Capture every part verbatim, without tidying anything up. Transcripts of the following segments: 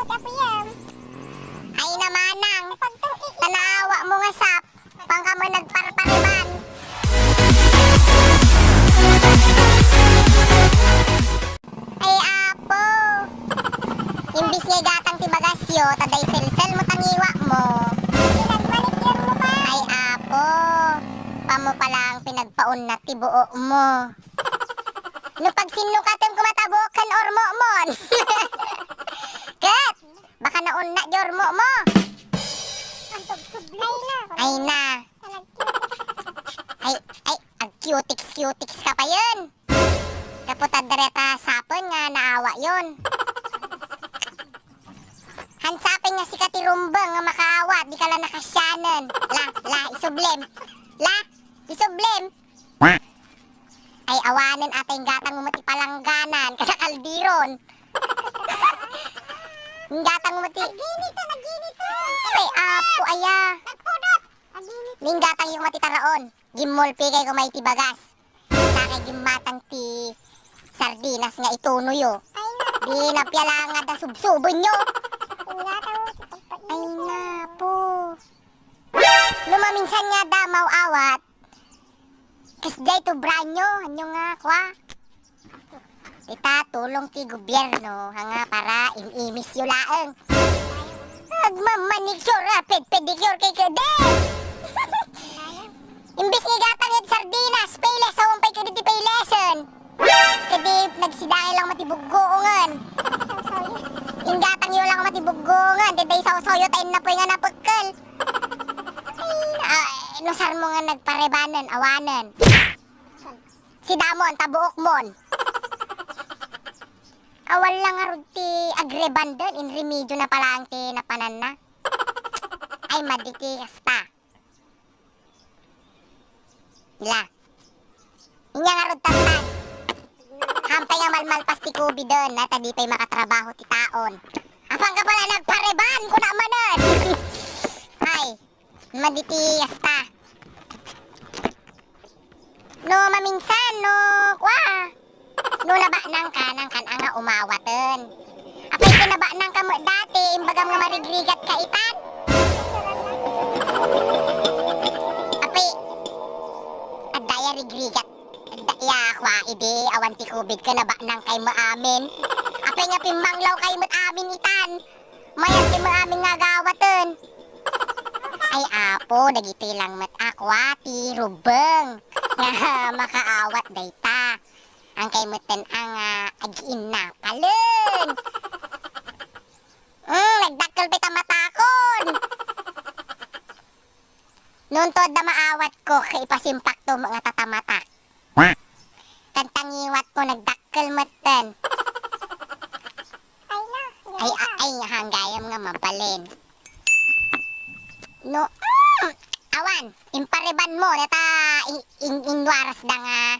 Ay, namanang, tanawa mo nga sap, pangka mo nagparpariban. Ay, apo. Imbis nga igatang ti bagasyo, ta day selsel mo tangiwa mo. Pinagmanicure mo pa. Ay, apo. Pamo pa lang pinagpaunat ti buok mo. No pagsinnukatem ko matabuok ken urmo mon. Ket, baka naunat di urmo mo. Ay na. Ay, ay, agcutics-cutics ka pa yun. Kaputa direta sapon nga naawa yon. Hansapen nga sika ti rumbeng nga makaawat, di ka la nakasianen. La, la, isublem. La, isublem. Ay, awanen ata ing gatang mo ti palangganan, kada kaldiron. Ing gatang mo ti... Naginito, naginito. Ay, apo, aya. Nagpudot. Naginito. Ing gatang yung mati taraon. Gimmulpi kay kumay ti bagas. Sakay gimmatang ti sardinas nga ituno yo. Ay, na. Di napialangad ang subsubon yo. Ingatan mo si pagpainit. Ay, napo. No maminsan nga damaw awat, kasdiay to branyo, anyo nga, kwa? Ita, tulong ti gobierno, nga para im-imisyo laeng. Agmamanicure, ah, ped-, pedicure kay kede. Imbis nga igatang iti sardinas, Payless, awan pay kadi ti Payless-en. Kadi nagsidangay lang mati buggoongan. Inggatang yo lang mati buggoongan, dede isawsawyo ta innapoy nga napekkel. Ay, no sarmo nga nagparebanen, awanen. Sidamon, tabuokmon. Awan lang ngarud ti agrebanden, inremedyo na palaang ti napananna. Ay, madi ti kasta. Ila. Inya ngarud tattan. Hampay nga malmalpas ti COVID-en, na ta di pay makatrabaho ti taon. Apang ka pala nagpareban, kuna manen. Ay, madi ti asta. No maminsan, no, kwa. No nabaknang ka, nang kan-a nga umawaten. Apay, kinabaknang ka met dati, imbagam nga marigrigat ka itan. Apay, adda ya rigrigat. Adda ya, kwa, idi, awan ti COVID, kinabaknang kay maamin. Apay nga pimmanglaw kay met amin itan. Mayat ti maamin nga agawaten. Ay, apo, dagitoy lang met a kwa ti rumbeng nga makaawat dayta. Ang kay metten ang, ah, agiinnapalen. Mm, nagdakkel pay ta matakon. Nunto adda maawat ko, kay ipasimpakto met nga tatamatak. Kantangiwat ko, nagdakkel metten. Ay, na, ay, ay, ay, hanggayam nga mabalin. No, mm, awan, impareban mo, data, in, in, inwaras da nga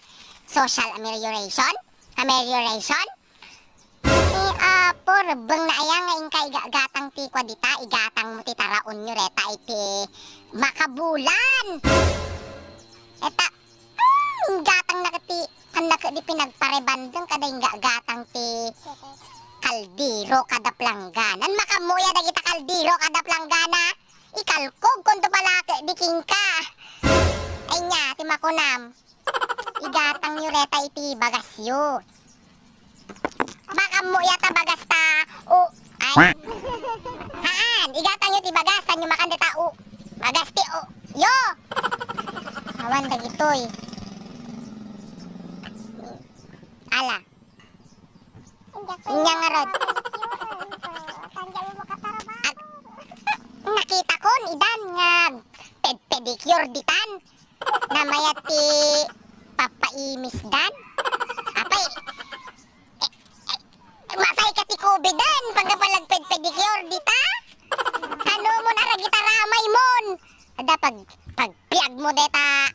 social amelioration? Amelioration? Eh, apo, rebbeng na aya nga inka igagatang ti kua dita, igatang mo ti taraon nyo reta iti makabulan. Eta, mm, igatang na ket ti, kan na ket di pinagparebandeng kada inggagatang ti kaldero kada planggana. Makammuya dagita kaldero kada planggana. Ikalkog kunto pala ket di kenka. Ay nia, ti makunam. Igatang yo reta iti bagasyo. Makammuya ta bagas ta, o, ay. Haan, igatang yo ti bagas, tanyo makan deta, o. Bagas ti, o, yo. Awan dagitoy. Ala. Nya ngarud. Ag-, nakita kon idan nga ped-, pedicure ditan. Namayat ti papaimisdan. Apay, eh, eh, matay ka ti COVID-en, pagka palagped-pedicure dita? Ano mon aragita ramay mon? Ada pag, pagpiag mo deta.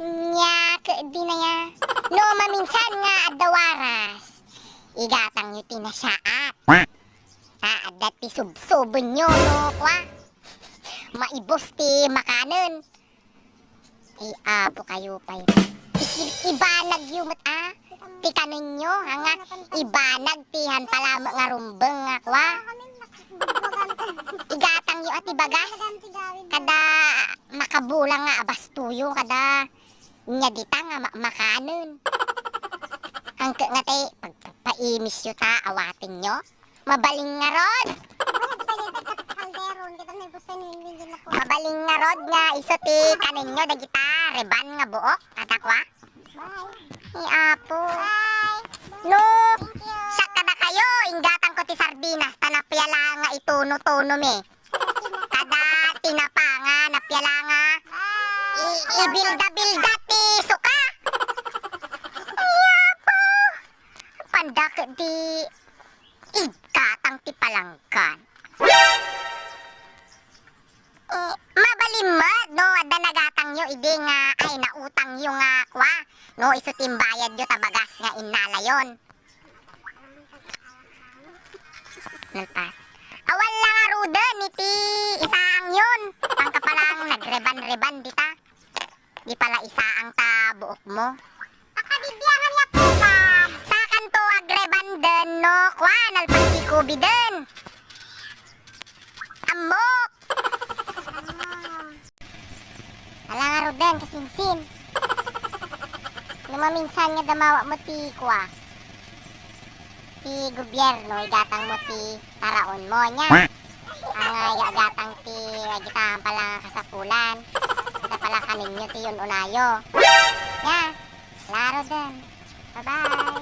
Nya, ke-, di na ya. No, maminsan nga adda waras, igatang yo ti nasaat. Ta, adda ti subsuben yo, no, kwa? Maibus ti makanen. Ay, apo kayo pay. Isi-, ibanag yo met, a? Ti kanenyo, nga ibanag ti han palamek nga rumbeng nga kua. Igatangyo a ti bagas. Kada makabulang nga abastoyo, kada nya dita nga ma-, makanen. Hangke nga ti pagpaimisyo ta awatenyo. Mabalin ngarud. Mabalin ngarud nga isu ti kanenyo dagita reban nga buok, kada kua. Ni Apo. No, siak kadakayo, inggatangko ti sardinas, ta napiala nga ituno-tuno mi. Kada tinapa nga, napiala nga, i-, ibilda-bilda ti suka. Ni Apo. Pandakit di igatang ti palanggan. Eh, mabalin met no adda nagatangyo idi nga, ay, nautangyo nga kua, no isu ti imbayadyo ta bagas nga innalayon. Nalpas. Awan la ngaruden iti isaangyon. Pangkapalang nagreban-reban dita. Di pala isaang ta buokmo. Pakabibiangan nga program. Sakanto agrebanden no kua, nalpas ti kobiden. Ammok. Ala ngaruden, kasinsin. No maminsan nga damawatmo ti kua, ti gobierno, igatangmo ti taraonmo, nya. Ania, igatang ti, agita, pala nga kasapulan. Ita pala kanenyo ti yun-unayo. Nya, ala ngaruden. Bye-bye.